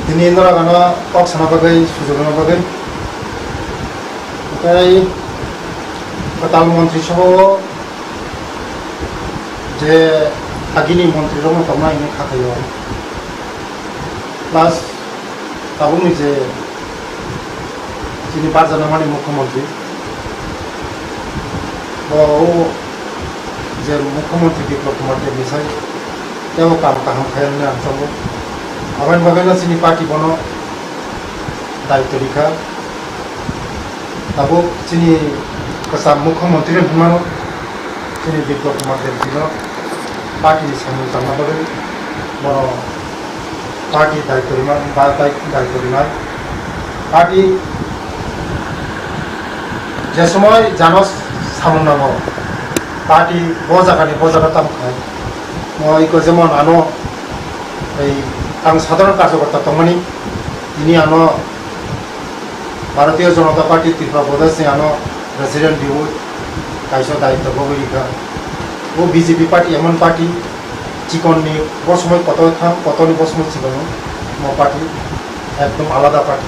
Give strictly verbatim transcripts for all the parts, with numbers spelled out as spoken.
Tini norok ano kok sana bagwi, sujurna bagwi. Tei kwtal montri sabha o je agini montri rokno tongna hwnwi kha khaio. Plus tabukni je chini barjana mani mukhyamantri, bo o je mukhyamantri Biplab Kumar Debni sai teibo kam kaham khai hwnwi ang sago. Aboni bagwino chini party bono daityo rikha. Tabuk chini kwcham mukhyamantri hwnmano chini Biplab Kumar Debjino party ni samung tangna bagwi bono party daityo rima, ba dai-, daityo rinai. Party je somoi jano samung nango, party bo jaga ni bo jaga tamo khai. Mo iko jemon ano ei ang sadharon karjokorta tongmani, tini ano Bharatiya Janata Party Tripura Pradesh ni ano President biwi kaisa daityo bagwi rikha. O B J P party emon party, chikon ni bo somoi kotor thang, kotor ni bo somoi chikon, mo party ekdom alada party.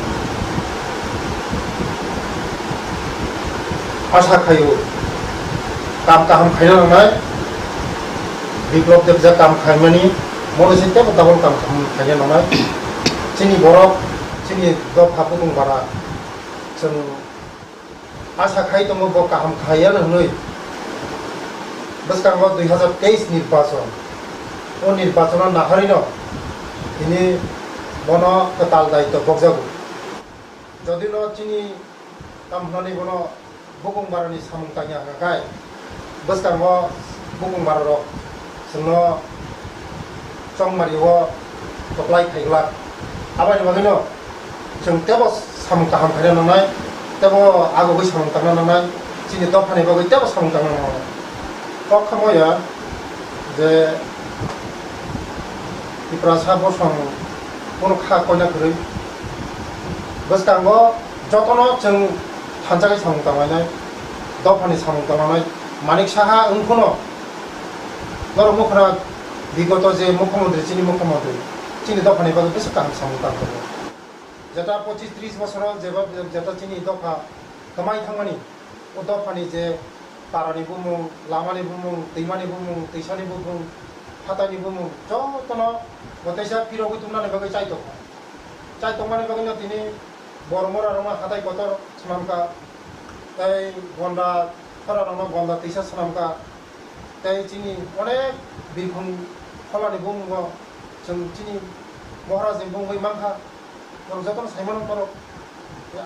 Asa khaio kam kaham khaina nangnai, Biplab Debja kam khaimani, mono se tebo double kam kaham khaina nangnai. Chini borok, chini dopha Bukung Bara, chwng asa khai tongo bo kaham khaiya hwnwi. Bwskango dui hazar teis nirbachon, o nirbachono naharino tini bono kwtal daityo bokjago. Jodi no chini tam hwnani bono Bukung Bara ni samung tangya hwnkha khai, bwskango Bukung Bara rok chwngno chongmari o kwplai khai glak. Aboni bagwino chwng tebo samung kaham khaina nangnai, tebo agogwi samung tangna nangnai, chini dophani bagwi tebo samung tangna nangnai. Kok khamoya je Tiprasa bosong bono kha koina kwrwi. Bwskango jotono chwng thansa khe samung tanglainai, dophani samung tanglainai. Manik Saha wngkhuno norok mukhra bigoto je mukhyamantri, chini mukhyamantri, chini dophani bagwi bwswk kaham samung tangkha. Jeta pochis tris bosoro jeba, jeta chini dopha kwmai thangmani, o dophani je parani bumung, lamani bumung, twimani bumung, twisani bumung, hatani bumung, jotono bo teisa phirogwi tumnani bagwi chai tongo. Chai tongmani bagwino tini bor mora rokno hatai kotor swnamkha, tei gonda khora rokno gonda twisa swnamkha, tei chini onek birkhung pholani bumungo chwng chini Maharaj ni bumungwi mankha. Norok jotono sai mano borok.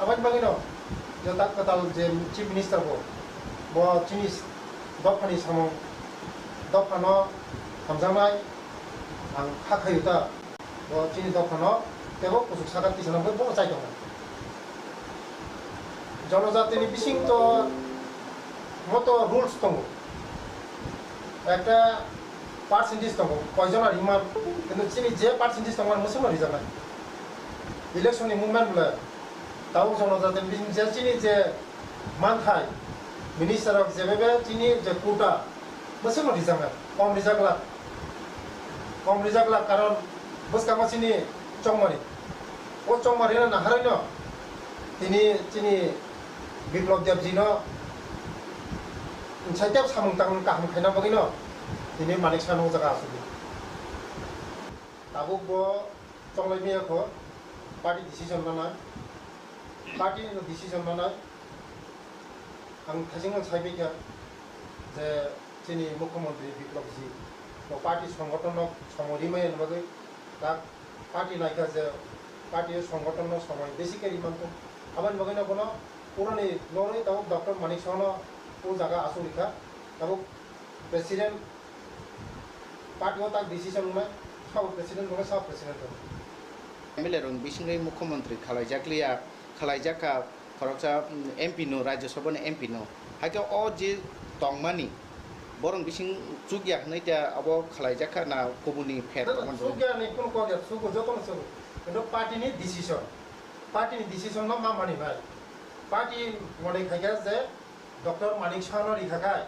Aboni bagwino je tak kwtal je Chief Minister bo, bo chini dophani samung, dophano hamjaknai ang kha khaio ta. Bo chini dophano teibo kuchuk saka tisana bo, bo chai tongo. Jonojatini bising to moto rules tongo. Ekta percentage tongo, koijon ar iman, kintu chini je percentage tongo, mwswkno rijaknai. Election ni movement bole tabuk jonojatini bising je chini je manthai, minister rok jebebe chini je quota, mwswkno rijaknai, kom rijaklak, kom rijaklak, karon bwskango chini chongmani. O chongmani no naharwi no tini chini Biplab Debji no nsai tep samung tang kaham khaina bagwi no tini Manik Saha no o jaga asugwi. Tabuk bo chonglai maya kho, party decision nana, party ni decision nana. Ang thajing no sai bai kha je chini Mukhyamantri Biplab ji bo party songothon no somoi rimaya ni bagwi tak party naikha je party o songothon no somoi besi khe rimantong. Aboni bagwi no bono purani norwi tabuk Doctor Manik Saha no o jaga asuk rikha. Tabuk president party o tak decision wngnai, sabo president wngnai, sabo president wngnai. M L A rok bisingwi Mukhyamantri khalaijakliya, khalaijak kha khoroksa, mm, M P no, Rajya Sabha ni M P no. Hai khe o je tongmani, borok bising chukya hwnwi ta abo khalaijak kha na kubuni pher tongmani? Chukya ni kunu kok ya, chugo, jotono chugo. Kintu party ni decision, party ni decision no ma mani bai. Party mone khai kha je Doctor Manik Saha no rikha khai,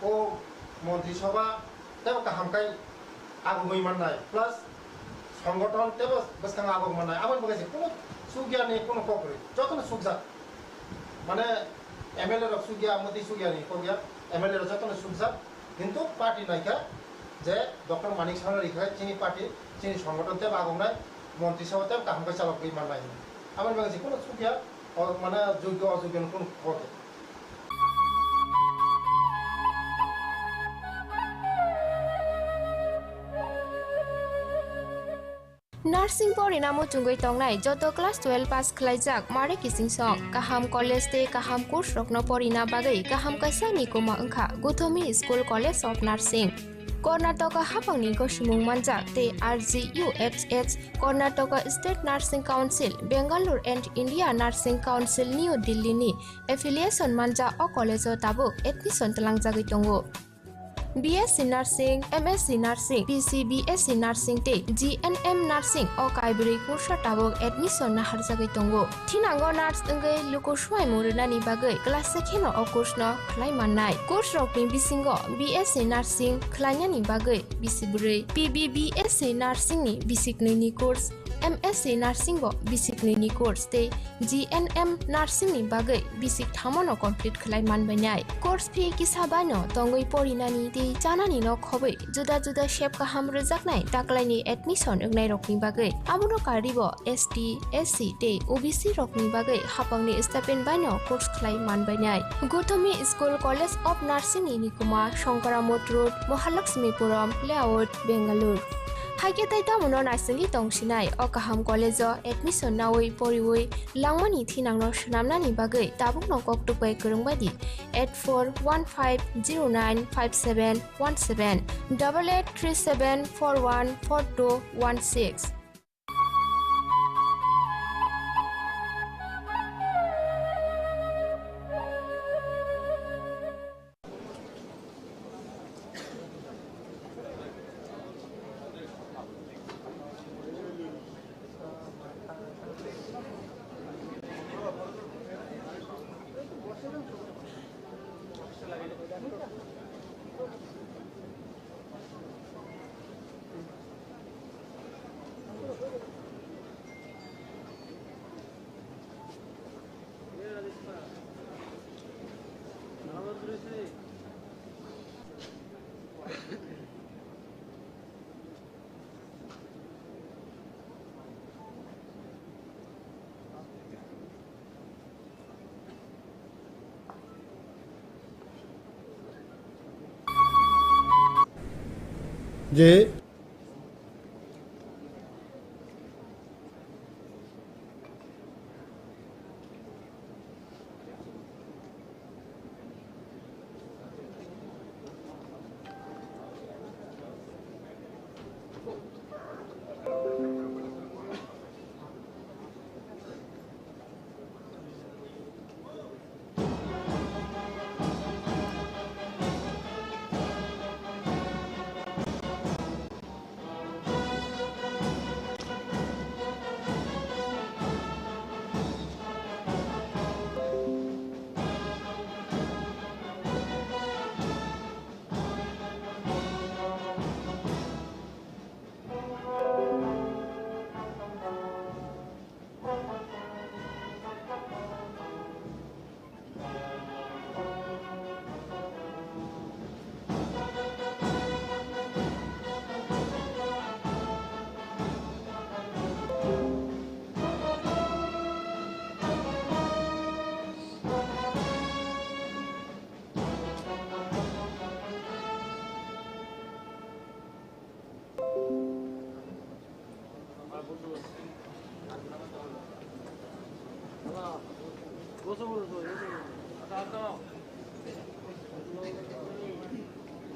o Montri Sabha teibo kaham khai agumwi mannai, plus Songgothon tebo bwskango abo manai, aboni bagwi se kunu sukya ni kunu kok rwi, jotono sukjak. Mane M L A rok sukya, motwi sukya ni kok ya, M L A rok jotono sukjak. Kintu party naikha je Doctor Manik Sahana rikha chini party, chini songgothon tebo agongnai, montri sabha tebo kaham khe chalokgwi mannai. Aboni bagwi se kunu sukya, o mane jogyo ojogyo ni kunu kok ya. Nursing porina muchungwi tongnai joto class twelve pass khlaijak mare kichingsong, kaham college tei kaham course rokno porina bagwi kaham kaisa nikuma wngkha Guthomi School College of Nursing. Karnataka haphangni gosimung manjak tei R G U H H, Karnataka State Nursing Council, Bangalore and India Nursing Council, New Delhi ni affiliation manjak o college o tabuk admission tlangjagwi tongo. B S C Nursing, M S C Nursing, P C B S C Nursing tei G N M Nursing o kaibrwi course o tabuk admission naharjagwi tongo. Thinango nurse wngwi luku swimung rwnani bagwi class se kheno o course no khlai mannai. Course rokni bisingo B S C Nursing khlainani bagwi bisi bwrwi, P B B S C Nursing ni bisi knwi ni course, M S C Nursing bo bisi knwi ni course tei G N M Nursing ni bagwi bisi kthamo no complete khlai manbainai. Course fee kisa bai no tongwi porinani tei chanani no khobwi juda juda sep kaham rwjaknai taklaini admission wngnai rokni bagwi. Abono karwi bo S T, S C tei O B C rokni bagwi haphangni stipend bai no course khlai manbainai. Guthomi School College of Nursing ni nikuma Shankara Mott Road, Mahalakshmipuram Layout, Bangalore. Haikhe tei tamono naisingwi tongsinai o kaham college o admission nawi poriwi langmani thinangno swnamnani bagwi tabukno koktwk bai kwrwng bai di eight four one five zero nine five seven one seven, double eight three seven four one four two one six. যে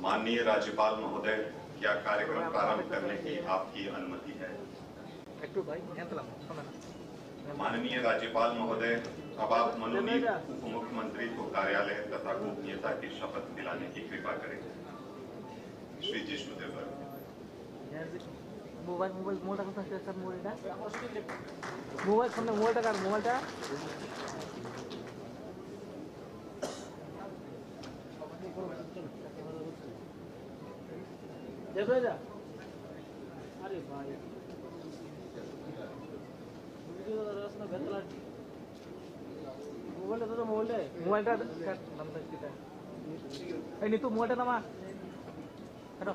माननीय राज्यपाल महोदय, क्या कार्यक्रम प्रारंभ करने की आपकी अनुमति है? একটু ভাই, ধ্যান দিলাম, শোনা না। माननीय राज्यपाल महोदय, अब आप मनोनीत उपमुख्यमंत्री को कार्यालय तथा गोपनीयता की शपथ दिलाने की कृपा करें। श्री जिष्णु देववर्मा। মোবাইল, মোবাইল, মোবাইলটা কোথায় আছে? স্যার, মোবাইলটা? মোবাইল সামনে, মোবাইলটা কার, মোবাইলটা? দেখো এটা। আরে ভাই। মোবাইলটা, মোবাইলটা নামা। এই নিতু, মোবাইলটা নামা। হটো।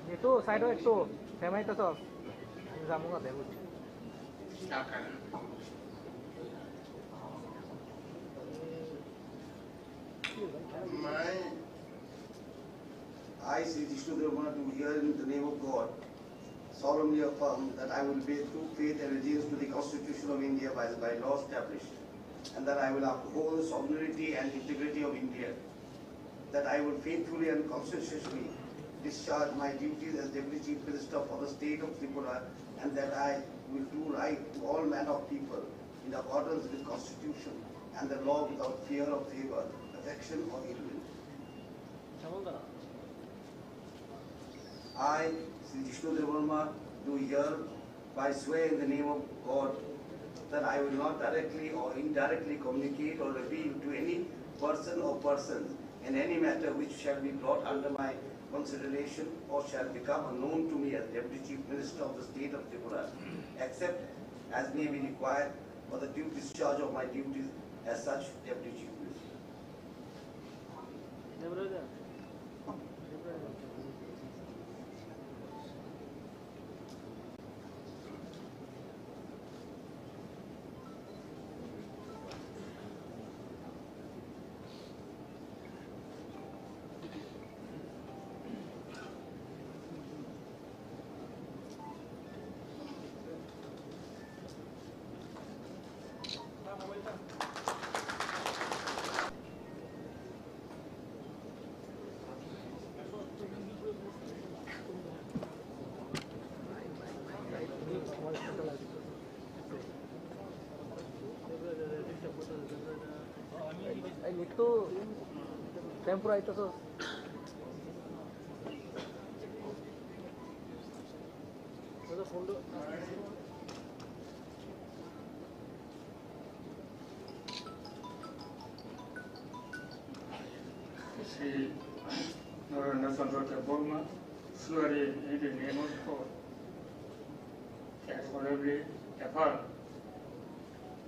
নিতু, সাইডো একটু। ফেমাইতেছস। আমি যাবো না, দেখো। My, I, Sri Jishnu Debbarma, do here in the name of God, solemnly affirm that I will bear true faith and allegiance to the Constitution of India by the by-law established, and that I will uphold the sovereignty and integrity of India, that I will faithfully and conscientiously discharge my duties as Deputy Chief Minister for the state of Tripura, and that I will do right to all manner of people in accordance with Constitution and the law without fear of favor, affection or ill will. I, Sri Jishnu Debbarma, do hereby swear in the name of God that I will not directly or indirectly communicate or reveal to any person or persons in any matter which shall be brought under my consideration or shall become unknown to me as Deputy Chief Minister of the State of Tripura, except as may be required for the due discharge of my duties as such Deputy Chief Minister. Ei, nitu tempura itu sus. Sri Narendra Chandra Debbarma, swearing in the name of God, can solemnly affirm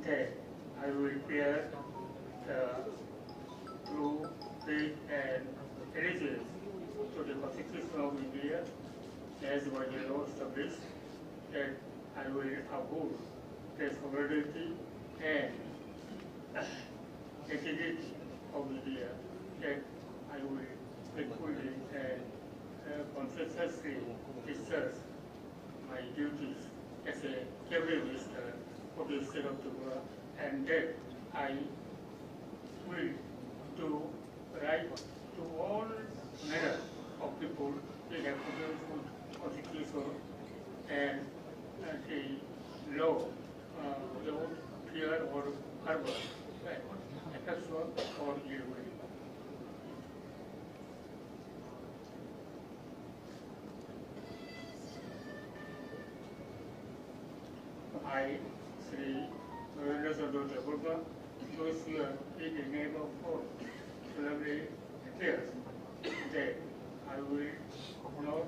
that I will bear the true faith and allegiance to the Constitution of India as by the law established, that I will uphold the sovereignty and integrity of India, that I will faithfully and, uh, conscientiously discharge my duties as a cabinet minister of the state of Tripura, and that I will do right to all manner of people in accordance with constitution and, uh, the law, uh, without fear or favor, affection or ill will. I, Sri Narendra Chandra Debbarma, do swear in the name of God, solemnly declare that I will not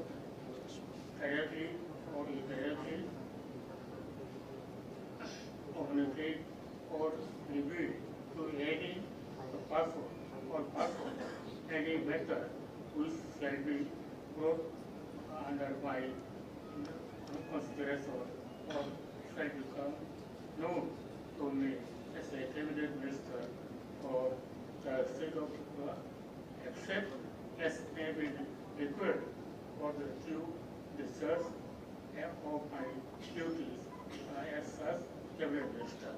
directly or indirectly communicate or reveal to any person or person any matter which shall be brought under my consideration or shall become known to me as a cabinet minister for the state of Tripura, except as may be required for the due discharge of my duties as such cabinet minister.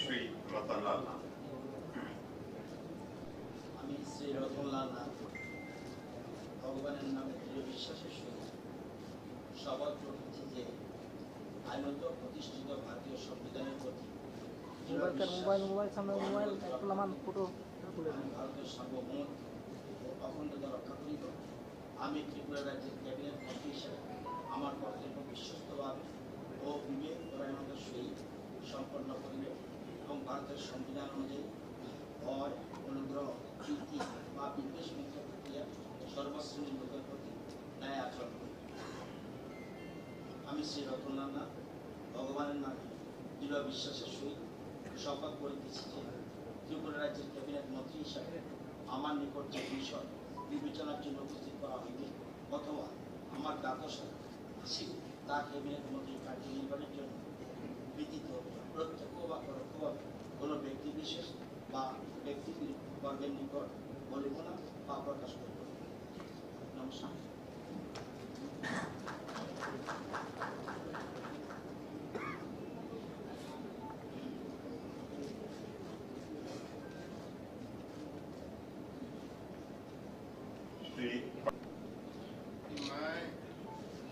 Shri রতনলাল নাথ। আমি শ্রী রতনলাল নাথ, ভগবানের নামে দৃঢ় বিশ্বাসের সহিত শপথ গ্রহণ করছি যে আইনত প্রতিষ্ঠিত ভারতীয় সংবিধানের প্রতি দৃঢ় মোবাইল, মোবাইল, বিশ্বাস মোবাইল, সামনে ও মোবাইল, অনুগত একটু লামান, ফটো তুলে দিন। আমি ভারতের সার্বভৌমত্ব ও অখণ্ডতা রক্ষা করিব। আমি ত্রিপুরা রাজ্যের ক্যাবিনেট মন্ত্রী হিসেবে আমার কর্তব্য বিশ্বস্তভাবে ও বিবেক পরায়ণতার সহিত সম্পন্ন করিব এবং ভারতের সংবিধান অনুযায়ী ভয়, অনুগ্রহ, প্রীতি বা বিদ্বেষ মুক্ত থাকিয়া সর্বশ্রেণীর লোকের প্রতি ন্যায় আচরণ করিব। আমি শ্রী রতনলাল নাথ ভগবানের নামে দৃঢ় বিশ্বাসের সহিত শপথ করিতেছি যে ত্রিপুরা রাজ্যের ক্যাবিনেট মন্ত্রী হিসাবে আমার নিকট যে বিষয় বিবেচনার জন্য উপস্থিত করা হইবে অথবা আমার দ্বাদশ আসিবে, তা ক্যাবিনেট মন্ত্রীর কার্যনির্বাহের জন্য ব্যতীত প্রত্যক্ষ বা পরোক্ষভাবে কোনো ব্যক্তি বিশেষ বা ব্যক্তিবর্গের নিকট বলিব না বা প্রকাশ করিব না। নমস্কার।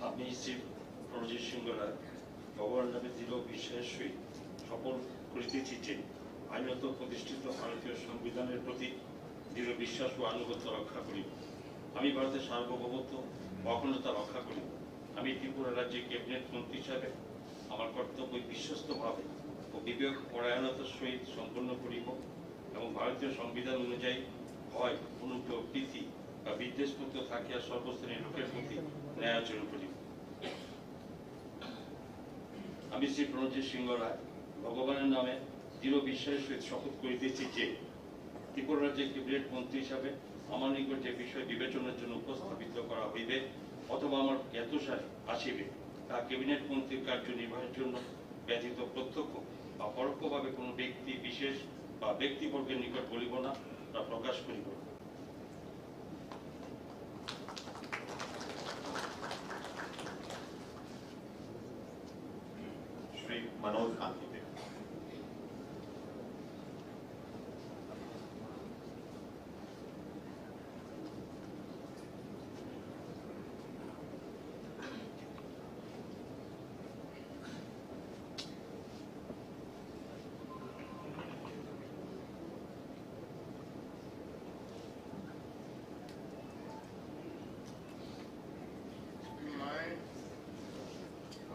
আমি শ্রী প্রণজিৎ সিংহ রায় ভগবান নামে দৃঢ় বিশ্বাসের সহিত শপথ করিতেছি যে আইনত প্রতিষ্ঠিত ভারতীয় সংবিধানের প্রতি দৃঢ় বিশ্বাস ও আনুগত্য রক্ষা করিব। আমি ভারতের সার্বভৌমত্ব ও অখণ্ডতা রক্ষা করিব। আমি ত্রিপুরা রাজ্যের ক্যাবিনেট মন্ত্রী হিসাবে আমার কর্তব্য বিশ্বস্তভাবে ও বিবেক পরায়ণতার সহিত সম্পন্ন করিব এবং ভারতীয় সংবিধান অনুযায়ী ভয়, অনুগ্রহ, প্রীতি বা বিদ্বেষমুক্ত থাকিয়া সর্বশ্রেণীর লোকের প্রতি ন্যায় আচরণ করিব। আমি শ্রী প্রণজিৎ সিংহ রায় ভগবানের নামে দৃঢ় বিশ্বাসের সহিত শপথ করিতেছি যে ত্রিপুরা রাজ্যের ক্যাবিনেট মন্ত্রী হিসাবে আমার নিকট যে বিষয় বিবেচনার জন্য উপস্থাপিত করা হইবে অথবা আমার জ্ঞাতসারে আসিবে, তা ক্যাবিনেট মন্ত্রীর কার্যনির্বাহের জন্য ব্যতীত প্রত্যক্ষ বা পরোক্ষভাবে কোনো ব্যক্তি বিশেষ বা ব্যক্তিবর্গের নিকট বলিব না বা প্রকাশ করিব না। শ্রী মনোজ কান্তি দে।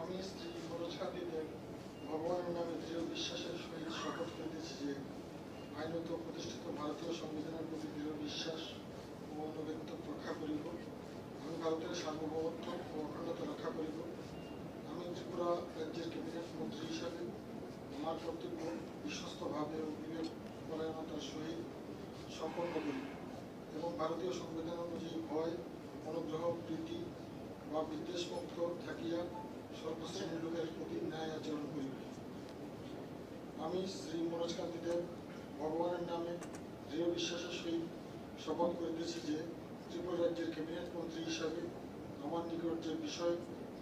আমি শ্রী মনোজ কান্তি দে ভগবানের নামে দৃঢ় বিশ্বাসের সহিত শপথ করিতেছি যে আইনত প্রতিষ্ঠিত ভারতীয় সংবিধানের প্রতি দৃঢ় বিশ্বাস ও আনুগত্য রক্ষা করিব। আমি ভারতের সার্বভৌমত্ব ও অখণ্ডতা রক্ষা করিব। আমি ত্রিপুরা রাজ্যের ক্যাবিনেট মন্ত্রী হিসাবে আমার কর্তব্য বিশ্বস্তভাবে ও বিবেক পরায়ণতার সহিত সম্পন্ন করিব এবং ভারতীয় সংবিধান অনুযায়ী ভয়, অনুগ্রহ, প্রীতি বা বিদ্বেষমুক্ত থাকিয়া সর্বশ্রেণীর লোকের প্রতি ন্যায় আচরণ করিব। আমি শ্রী মনোজ কান্তি দেব ভগবানের নামে দৃঢ় বিশ্বাসের সহিত শপথ করিতেছি যে ত্রিপুরা রাজ্যের ক্যাবিনেট মন্ত্রী হিসাবে আমার নিকট যে বিষয়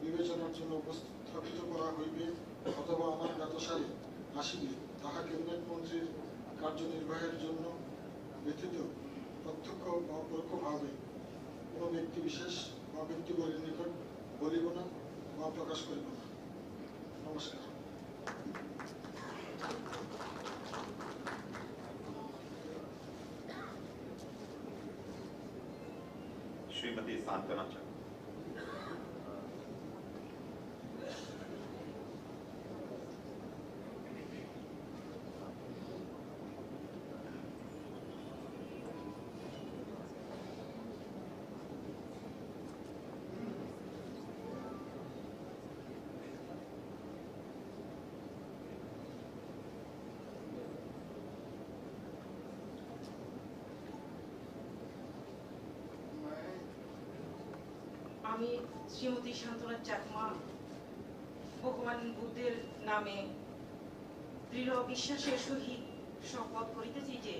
বিবেচনার জন্য উপস্থাপিত করা হইবে অথবা আমার জ্ঞাতসারে আসিবে, তাহা ক্যাবিনেট মন্ত্রীর কার্যনির্বাহের জন্য ব্যতীত প্রত্যক্ষ বা পরোক্ষভাবে কোনো ব্যক্তি বিশেষ বা ব্যক্তিবর্গের নিকট বলিব না বা প্রকাশ করিব না। নমস্কার। শ্রীমতী সান্ত্বনা চক্রবর্তী। আমি শ্রীমতী সান্ত্বনা চাকমা ভগবান বুদ্ধের নামে দৃঢ় বিশ্বাসের সহিত শপথ করিতেছি যে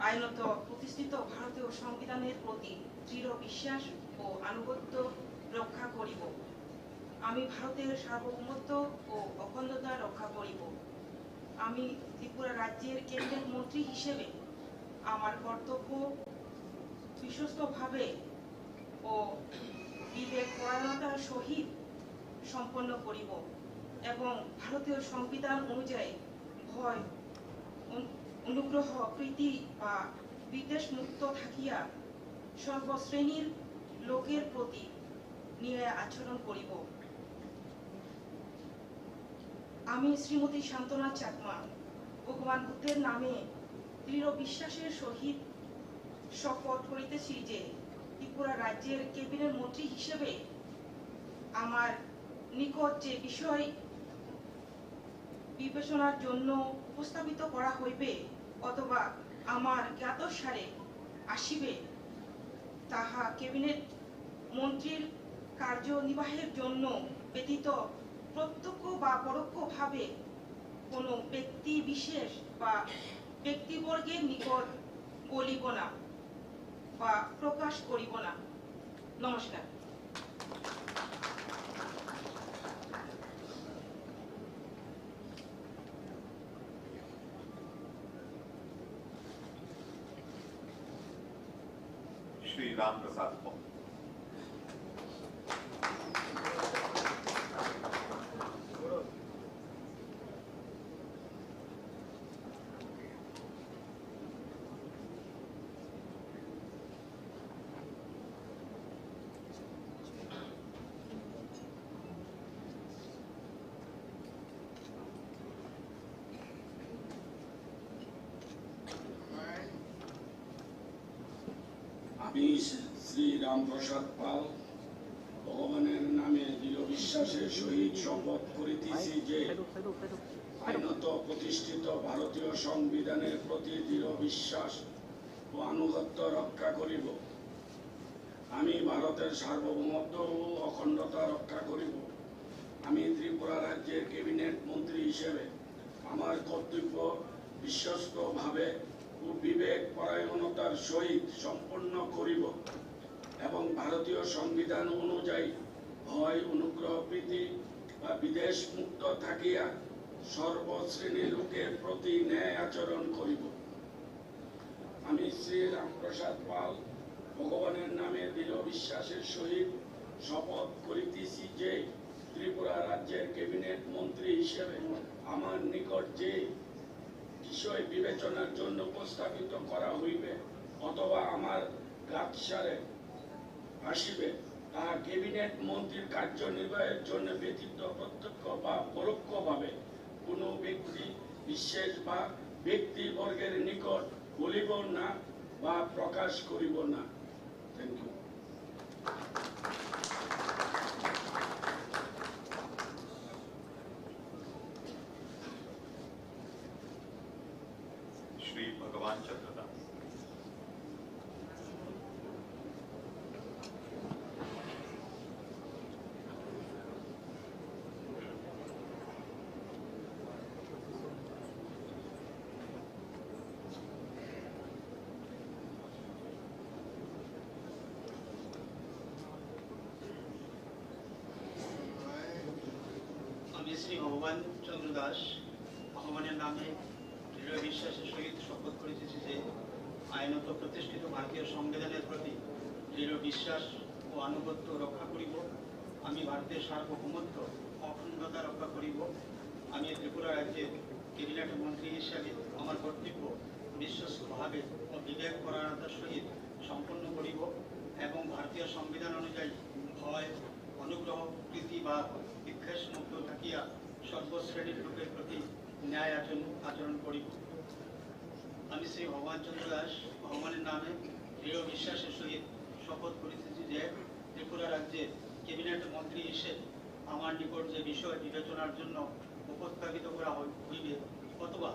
আইনত প্রতিষ্ঠিত ভারতীয় সংবিধানের প্রতি দৃঢ় বিশ্বাস ও আনুগত্য রক্ষা করিব। আমি ভারতের সার্বভৌমত্ব ও অখণ্ডতা রক্ষা করিব। আমি ত্রিপুরা রাজ্যের ক্যাবিনেট মন্ত্রী হিসেবে আমার কর্তব্য বিশ্বস্তভাবে ও বিবেক পরায়ণতার সহিত সম্পন্ন করিব এবং ভারতীয় সংবিধান অনুযায়ী ভয়, অন-, অনুগ্রহ, প্রীতি বা বিদ্বেষমুক্ত থাকিয়া সর্বশ্রেণীর লোকের প্রতি ন্যায় আচরণ করিব। আমি শ্রীমতী সান্ত্বনা চাকমা ভগবান বুদ্ধের নামে দৃঢ় বিশ্বাসের সহিত শপথ করিতেছি যে ত্রিপুরা রাজ্যের ক্যাবিনেট মন্ত্রী হিসেবে আমার নিকট যে বিষয় বিবেচনার জন্য উপস্থাপিত করা হইবে অথবা আমার জ্ঞাতসারে আসিবে, তাহা ক্যাবিনেট মন্ত্রীর কার্যনির্বাহের জন্য ব্যতীত প্রত্যক্ষ বা পরোক্ষভাবে কোনো ব্যক্তি বিশেষ বা ব্যক্তিবর্গের নিকট বলিব না বা প্রকাশ করিব না। নমস্কার। শ্রী রামপ্রসাদ পাল। আমি শ্রী রামপ্রসাদ পাল ভগবানের নামে দৃঢ় বিশ্বাসের সহিত শপথ করিতেছি যে আইনত প্রতিষ্ঠিত ভারতীয় সংবিধানের প্রতি দৃঢ় বিশ্বাস ও আনুগত্য রক্ষা করিব। আমি ভারতের সার্বভৌমত্ব ও অখণ্ডতা রক্ষা করিব। আমি ত্রিপুরা রাজ্যের ক্যাবিনেট মন্ত্রী হিসেবে আমার কর্তব্য বিশ্বস্তভাবে ও বিবেক পরায়ণতার সহিত সম্পন্ন করিব এবং ভারতীয় সংবিধান অনুযায়ী ভয়, অনুগ্রহ, প্রীতি বা বিদ্বেষ মুক্ত থাকিয়া সর্বশ্রেণীর লোকের প্রতি ন্যায় আচরণ করিব। আমি শ্রী রামপ্রসাদ পাল ভগবানের নামে দৃঢ় বিশ্বাসের সহিত শপথ করিতেছি যে ত্রিপুরা রাজ্যের ক্যাবিনেট মন্ত্রী হিসেবে আমার নিকট যে বিষয় বিবেচনার জন্য উপস্থাপিত করা হইবে অথবা আমার জ্ঞাতসারে আসিবে, তাহা ক্যাবিনেট মন্ত্রীর কার্যনির্বাহের জন্য ব্যতীত প্রত্যক্ষ বা পরোক্ষভাবে কোনো ব্যক্তি বিশেষ বা ব্যক্তিবর্গের নিকট বলিব না বা প্রকাশ করিব না। Thank you. শ্রী ভগবান চন্দ্র দাস। আমি শ্রী ভগবান চন্দ্র দাস ভগবানের নামে দৃঢ় বিশ্বাসের সহিত শপথ করিতেছি যে আইনত প্রতিষ্ঠিত ভারতীয় সংবিধানের প্রতি দৃঢ় বিশ্বাস ও আনুগত্য রক্ষা করিব। আমি ভারতের সার্বভৌমত্ব, অখণ্ডতা রক্ষা করিব। আমি ত্রিপুরা রাজ্যের ক্যাবিনেট মন্ত্রী হিসাবে আমার কর্তব্য বিশ্বস্তভাবে ও বিবেক পরায়ণতার সহিত সম্পন্ন করিব এবং ভারতীয় সংবিধান অনুযায়ী ভয়, অনুগ্রহ, প্রীতি বা বিদ্বেষ মুক্ত থাকিয়া সর্বশ্রেণীর লোকের প্রতি ন্যায় আচরণ, আচরণ করিব। আমি শ্রী ভগবান চন্দ্র দাস ভগবানের নামে দৃঢ় বিশ্বাসের সহিত শপথ করিতেছি যে ত্রিপুরা রাজ্যে ক্যাবিনেট মন্ত্রী হিসেবে আমার নিকট যে বিষয় বিবেচনার জন্য উপস্থাপিত করা হই-, হইবে অথবা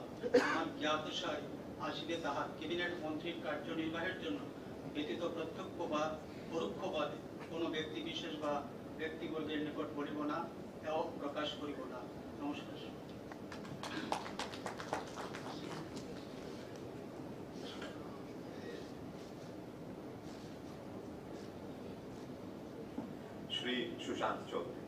আমার জ্ঞাতসারে আসিবে, তাহা ক্যাবিনেট মন্ত্রীর কার্যনির্বাহের জন্য ব্যতীত প্রত্যক্ষ বা পরোক্ষভাবে কোনো ব্যক্তি বিশেষ বা ব্যক্তিবর্গের নিকট বলিব না, এও প্রকাশ করিব না। নমস্কার। শ্রী সুশান্ত Chowdhury.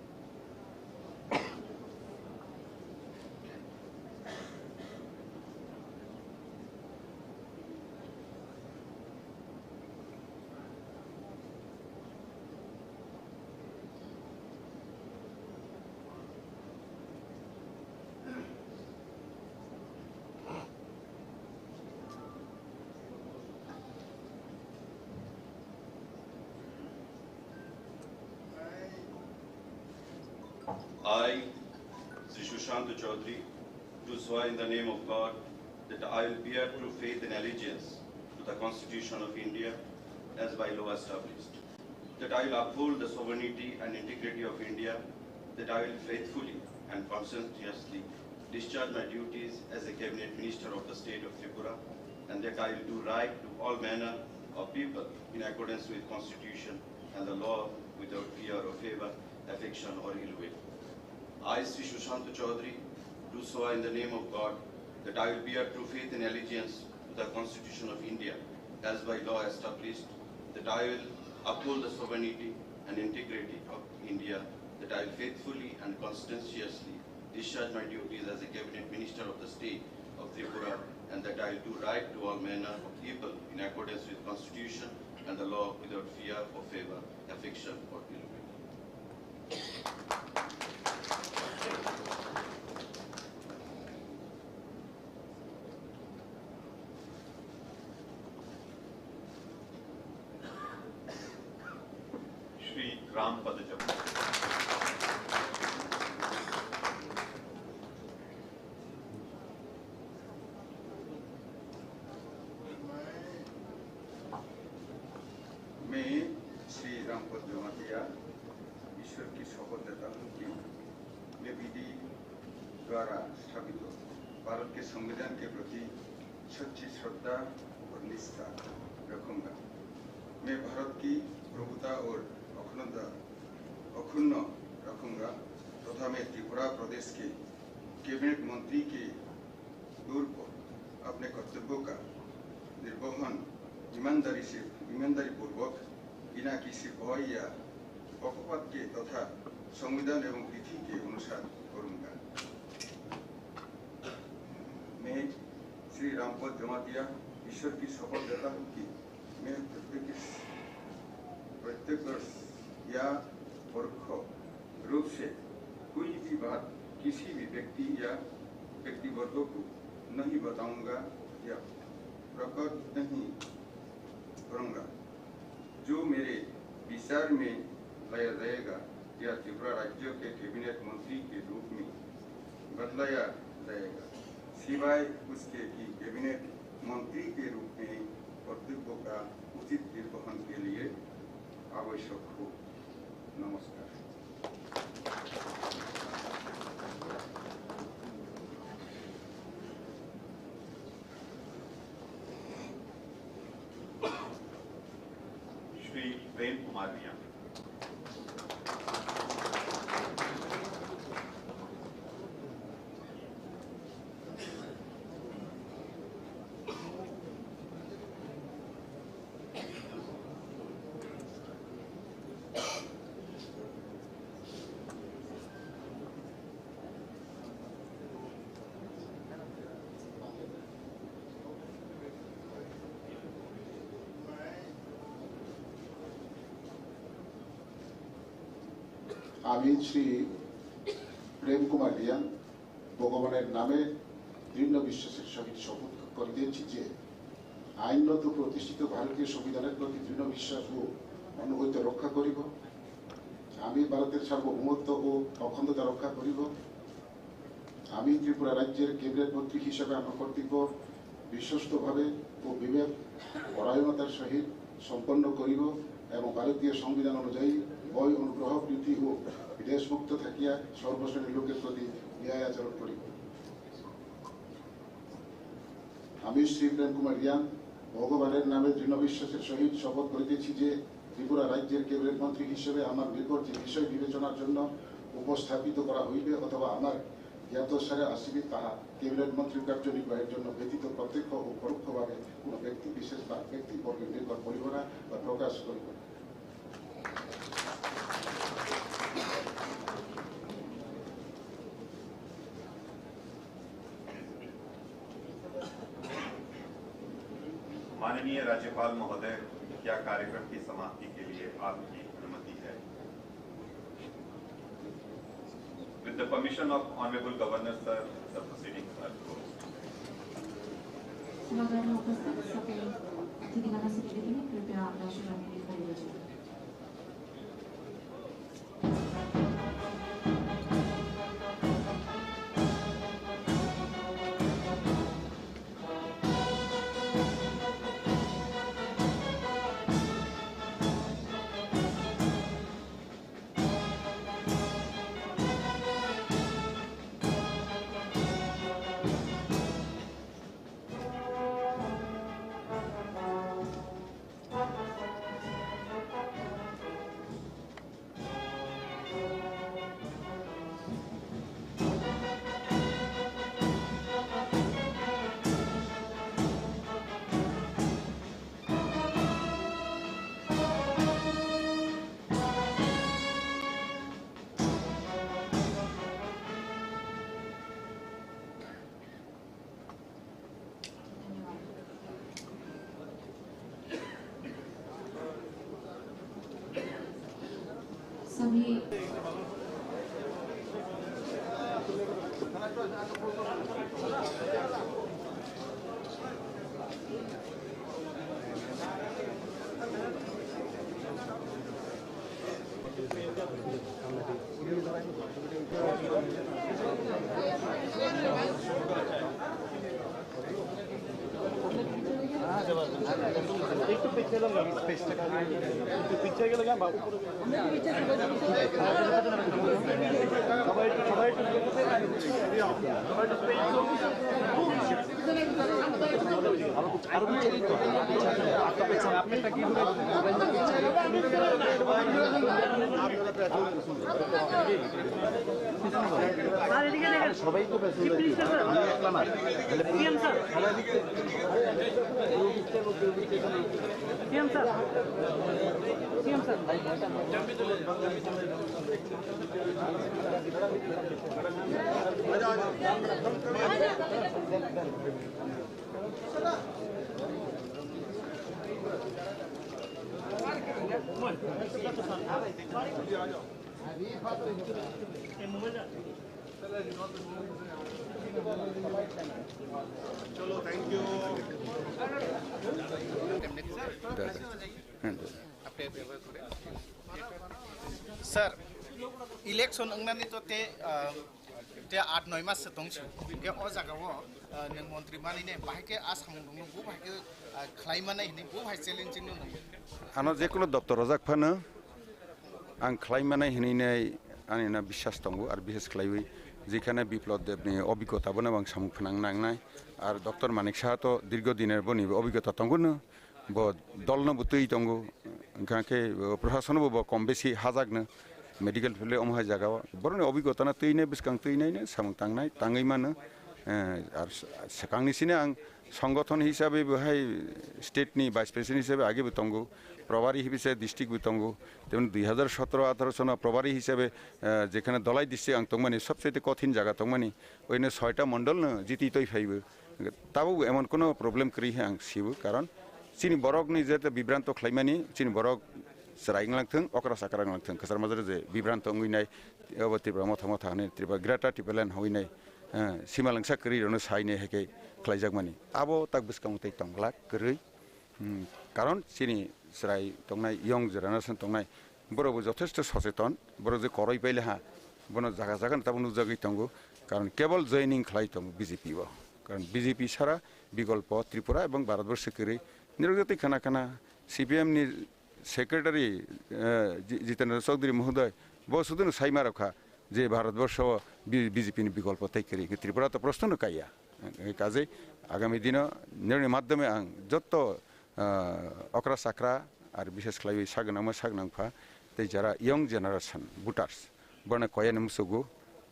I, Sri Sushanta Chaudhary, do swear in the name of God that I will bear true faith and allegiance to the Constitution of India as by law established, that I will uphold the sovereignty and integrity of India, that I will faithfully and conscientiously discharge my duties as a Cabinet Minister of the State of Tripura, and that I will do right to all manner of people in accordance with Constitution and the law without fear or favor, affection or ill will. I, Sri Sushanta Chaudhary, do swear in the name of God that I will bear true faith and allegiance to the Constitution of India as by law established, that I will uphold the sovereignty and integrity of India, that I will faithfully and conscientiously discharge my duties as a Cabinet Minister of the State of Tripura, and that I will do right to all manner of people in accordance with Constitution and the law without fear or favor, affection or ill will. Shri Rampada Jamatia. मैं श्री रामपद जमातिया ईश्वर की शपथ लेता हूँ कि मैं विधि द्वारा स्थापित भारत के संविधान के प्रति सच्ची श्रद्धा और निष्ठा रखूंगा। मैं भारत की प्रभुता और अखंडता अक्षुण्ण रखूंगा तथा मैं त्रिपुरा प्रदेश के कैबिनेट मंत्री के तौर पर अपने कर्तव्यों का निर्वहन ईमानदारी से, ईमानदारी पूर्वक बिना किसी भय या पक्षपात के तथा संविधान एवं विधि के अनुसार करूंगा। मैं श्री रामपद जमातिया ईश्वर की शपथ लेता हूँ कि मैं प्रत्यक्ष, प्रत्यक्ष या परोक्ष रूप से कोई भी बात किसी भी व्यक्ति या व्यक्तिवर्ग को नहीं बताऊंगा या प्रकट नहीं करूंगा। जो मेरे विचार में लाया जाएगा या त्रिपुरा राज्य के कैबिनेट मंत्री के रूप में बदलाया जाएगा, सिवाय उसके कि कैबिनेट मंत्री के रूप में कर्तव्य का उचित निर्वहन के लिए आवश्यक हो। नमस्कार। Shri Prem Kumar Reang. আমি শ্রী প্রেম কুমার রিয়াং ভগবানের নামে দৃঢ় বিশ্বাসের সহিত শপথ করিতেছি যে আইনত প্রতিষ্ঠিত ভারতীয় সংবিধানের প্রতি দৃঢ় বিশ্বাস ও আনুগত্য রক্ষা করিব। আমি ভারতের সার্বভৌমত্ব ও অখণ্ডতা রক্ষা করিব। আমি ত্রিপুরা রাজ্যের ক্যাবিনেট মন্ত্রী হিসাবে আমার কর্তব্য বিশ্বস্তভাবে ও বিবেক পরায়ণতার সহিত সম্পন্ন করিব এবং ভারতীয় সংবিধান অনুযায়ী ভয় অনুগ্রহ প্রীতি ও বিদ্বেষমুক্ত থাকিয়া সর্বশ্রেণীর লোকের প্রতি ন্যায় আচরণ করিব। আমি শ্রী প্রেম কুমার রিয়াং ভগবানের নামে দৃঢ় বিশ্বাসের সহিত শপথ করিতেছি যে ত্রিপুরা রাজ্যের ক্যাবিনেট মন্ত্রী হিসেবে আমার নিকট যে বিষয় বিবেচনার জন্য উপস্থাপিত করা হইবে অথবা আমার জ্ঞাতসারে আসিবে, তাহা ক্যাবিনেট মন্ত্রীর কার্যনির্বাহের জন্য ব্যতীত প্রত্যক্ষ ও পরোক্ষভাবে কোনো ব্যক্তি বিশেষ বা ব্যক্তিবর্গের নিকট বলিব না বা প্রকাশ করিব না। माननीय राज्यपाल महोदय, क्या कार्यक्रम की समाप्ति के लिए आपकी अनुमति है? With the permission of Honorable Governor, sir, the proceedings are closed. सभागार में उपस्थित सभी अतिथिगणस्य निवेदन है, कृपया आप दर्शकों के लिए खड़े हो जाएं। একটু পিছিয়ে গেলে একটু পিছিয়ে গেলে Sir, election wngnani to te, ah, te aat noi mas se tong si. Ke o jaga o, ah, nwng montri mani ne bahai ke a samung rok no bo bahai ke, ah, khlai manai hinwi bo bahai challenging no nai. Ano je kono doptor rojak phano ang khlai manai hinwi nai ani na biswas tongo, ar biswas khlaiwi jekhane Biplab Deb ni obigota bono ang samung phnang nangnai, ar Doctor Manik Saha to dirgo diner boni obigota tongo no. Bo dolno bo twi tongo, wngkha khe, o, prashasono bo, bo kom besi hajakno medical field omo hai jaga o. Boroni obigotano twino bwskang twinaino samung tangnai, tangwi mano. Eh, ar s-, swkangni sini ang songothon hisabe bo hai state ni vice president hisabe age bo tongo, probari hisabe district bo tongo. Jemon dui hazar sotoro atharo sono probari hisabe, eh, jekhane Dhalai district ang tongmani, sobchaite kothin jaga tongmani, oino soita mondolno jiti toi phaibo. Tabuk emon kono problem kwrwi hai ang sibo, karon chini borokni je bibranto khlaimani, chini borok chwrai wnglang thung, okra sakra wnglang thung, kwchar majra je bibranto wngwi nai, abo Tripura motha motha hwnwi, Tripura Greater Tipraland hwnwi nai, eh, simalwngsa kwrwi rokno sainai hai khe khlaijakmani. Abo tak bwskango tei tongglak kwrwi. Hmm, karon chini chwrai tongnai, young generation tongnai, borok bo jothesto socheton, borok je koroi paile ha, bono jaga jaga no tabuk nukjagwi tongo, karon kebol joining khlai tongo B J P o, karon B J P sara bikolpo Tripura ebong Bharatborsho kwrwi. Nirok jotoi khana khana C P M ni secretary, eh, Ji-, Jitendra Chaudhary mohodoy, bo suduno saima rok kha je Bharatborsho o B-, B J P ni bikolpo tei kwrwi, Tripura to proshno no kaiya. Kajei agami dino nirokni madhyome ang jotto, ah, okra chakra, ar bishes khlaiwi sagwnangma sagwnangpha tei jara young generation voters, borokno koyani muchugo,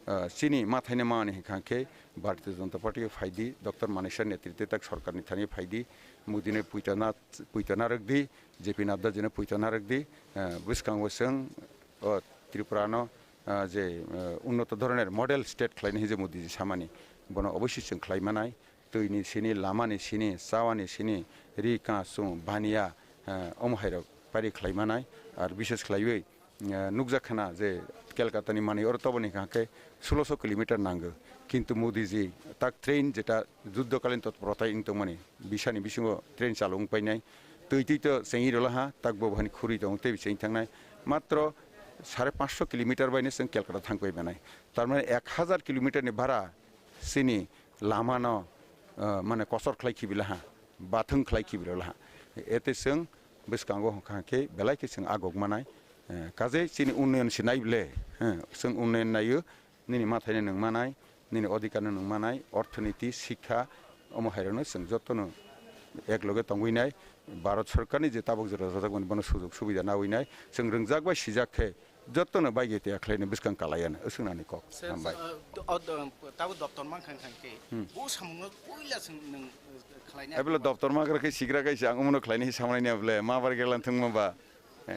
ah, chini mathaino mani hwnkha khe Bharatiya Janata Party o phaidi, Doctor Manik Saha netritwe tak sorkarni thani phaidi, Modi no puito na, puito narwkdi, J P Nadda jino puito narwkdi, ah, bwskango chwng o Tripura no, ah, je, ah, unnoto dhoroner model state khlaina hinwi je Modi ji samani, bono oboisoi chwng khlai manai. Twini sini, lamani sini, chawani sini, ri, ka, chwng, baniya, eh, omo hairok pari khlai manai. Ar bishes khlaiwi, eh, nukjak khana je Kolkata ni manwi oro toboni hwnkha khe sulosho kilometer nango. Kintu Modi ji tak train jeta juddhokalin totprotai wng tongmani, bisani bisingo train chalwng painai. Twi twi to chengwi rwla ha, tak bo hani khurwi tongo, tei cheng thangnai. Matro sare pansho kilometer bai no chwng Kolkata thang pai manai. Tar mane ek hazar kilometer ni bara chini lama no, ah, mane kosor khlai khibi laha, bathwng khlai khibi laha. Ete chwng bwskango hwnkha khe belai khe chwng agok manai. Eh, kajei chini unnoyon se nai ble, eh, chwng unnoyon naio, nini mathaino nwng manai, nini odhikar no nwng manai, orthoniti, sikha, omo hairokno chwng jotono ek loge tongwi nai, Bharat Sorkarni je tabuk jora rwjakmani bono sujok subida nawi nai, chwng rwngjak bai sijak khe, jottono bai gete khlaini bwskang kalaiya no, aswk nani kok. Sir, hambai. Uh, do-, uh, do-, tabuk doptor mankha khe, hmm, bo samungno puila chwng nwng, uh, khlaina. Abele doptor mankha khe sigra kaisa ang umno khlaini samani abele ma bar gelan thwngma ba. Eh,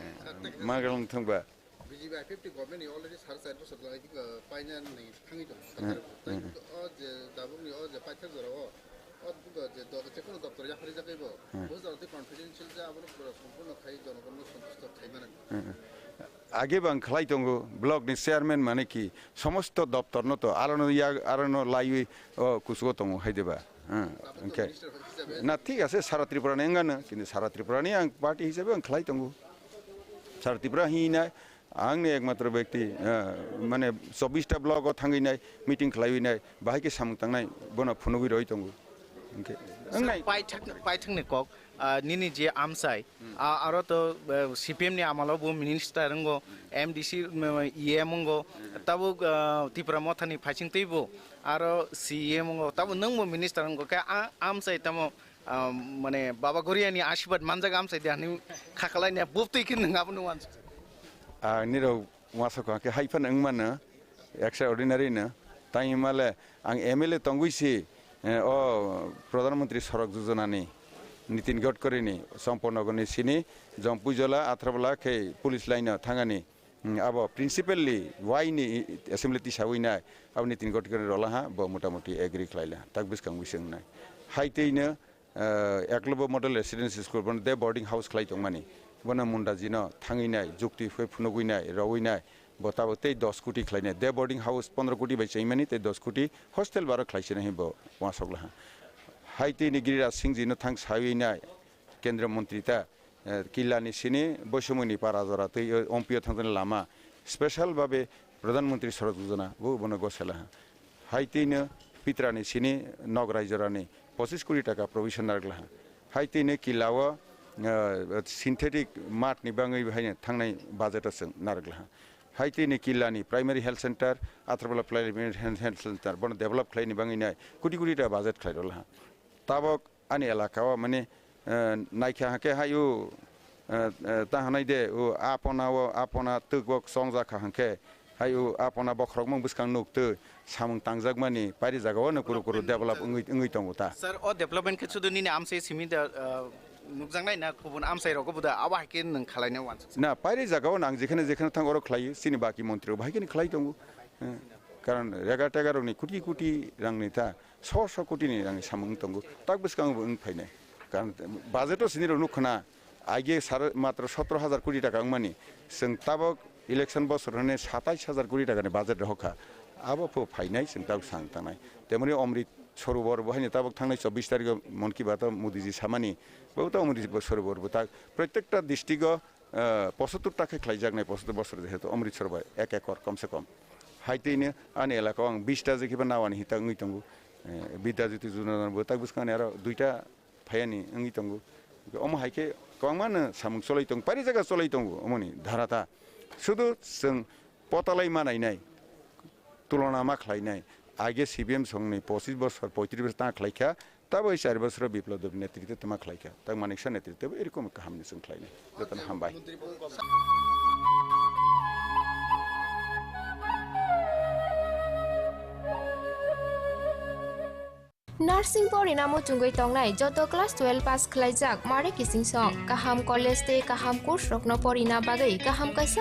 ma gelan thwngba. B J P I P F T government ni already sar char bosor lai, uh, paina ni thangwi tongo. Hmm, hmm. O je tabuk ni o je paithak jora o, o je do-, je kono doptor yaphari jagwi bo. Hmm. Bo jora tei confidential ja abono pura sompurno khai jonogonno santusto khai mano. Hmm, hmm. age bang khlai tongo, block ni chairman mane ki somosto doptor no to arono ya, arono laiwi o kusugo tongo hai deba. Hmm, okay. Na thik ase, sara Tripura ni wngano, kintu sara Tripura ni ang party hisabe ang khlai tongo. Sara Tripura hinai ang ni ekmatro bekti, eh, mane chobbish ta block o thangwi nai, meeting khlaiwi nai, bahai ke samung tangnai, bono phunugwi roi tongo. Okay. Wngnai. Paithak, paithak ni kok, ah, nini je amsai, ah, aro to, eh, C P M ni amalo bo minister wngo, M D C, mm, E M wngo, tabuk, ah, Tipra Motha ni phaising twi bo aro C E M wngo, tabuk nwng bo minister wngo, khe a-, amsai tamo, ah, mane Baba Goria ni asibad manjak amsai de hani khakhalai ne bub twi khe nwng abono wansuk. Ah, nirok Uansukha khe hai phano wng mano, extraordinary no. Tang himale ang M L A tongwi si, eh, o Pradhan Mantri Sadak Yojana ni, Nitin Gadkari ni, Champaknagar ni sini, Jampuijala, Atharabala khe police line no thangani, hmm, abo principally wai ni assembly tisawi nai, abo Nitin Gadkari ni rola ha, bo motamuti agree khlai la, tak bwskang bwswng nai. Hai twi no, eh, Eklavya Model Residential School, bono day boarding house khlai tongmani. Bono Mundajino thangwi nai, jukti phai phunugwi nai, rowwi nai, bo tabuk tei dos koti khlai nai. Day boarding house pondro koti bai chaimani, tei dos koti hostel baro khlai sinai bo uansuk laha. Hai tei ni Giriraj Singh jino thang sawi nai, Kendriya Mantri ta, eh, Killa ni sini Boisamoi ni para jora tei, eh, Ompio thangjaknai lama special babe Pradhan Mantri Sadak Yojana bo bono gosela ha. Hai twi no Pitra ni sini Nograi jora ni pochis koti taka provision narwk laha. Hai twi no Killa o, eh, synthetic mat ni bangwi hai no thangnai budget o chwng narwk laha. Hai twi no Killa ni primary health center, Atharabala primary health, health center bono develop khlai ni bangwi nai koti koti taka budget khlai rw laha. Tabok ani elaka o mane, eh, naikha hake hai o, eh, eh, ta hanai de o apona o apona twk o chongjak kha hangkhe hai o apona bokhorok mung bwskang nuk twi samung tangjak mani pairi jaga o no kuru kuru develop wngwi, wngwi tongo ta. Sir, o development khe sudu nini amsai simi da, eh, nukjaknai na kubun amsai rok bo da abo hai khe nwng khalai na wansuk? Na, pairi jaga o nang jekhane jekhane thang oro khlai chini baki montri rok bahai khe khlai tongo. Eh, karon rega tega rok ni koti koti rang ni ta. Sho sho koti ni rang samung tongo, tak bwskango bo wng phainai. Karon budget o sini rok nuk khna, aige sar matro sotro hajar koti taka wngmani, chwng tabok election bosor hwnwi satais hajar koti taka ni budget rohor kha, abo pho phainai chwng tabok sang tangnai. Temoni Amrit Sarovar bo haino tabok thangnai chobbish tarikh o Mann Ki Baat o Modi ji samani, bo to Amrit Sarovar bo tak protekta district o, eh, pochattor ta khe khlaijaknai, pochattor bosor jehetu Amritsar bai ek ekor kom se kom. Hai twi no ani elaka o ang bish ta je khiba nawani hita wngwi tongo. Eh, Bidya Jyoti Jojana bo tak bwskango ani aro duita phaiani wngwi tongo. Omo hai khe kwbangma no samung cholai tongo, pairi jaga cholai tongo omoni dhara ta. Sudu chwng potalai ma nainai, tulona ma khlainai. Aige C P M songni pochis bosor, poitris bosor ta khlaikha, Tabok char bosoro Biplab Debni netritwe tama khlaikha, tak Manik Saha netritwe bo erokom kaham ni chwng khlainai. Jotono hambai. Nursing porina muchungwi tongnai joto class twelve pass khlaijak mare kising song. Kaham college tei kaham course rokno porina bagwi kaham kaisa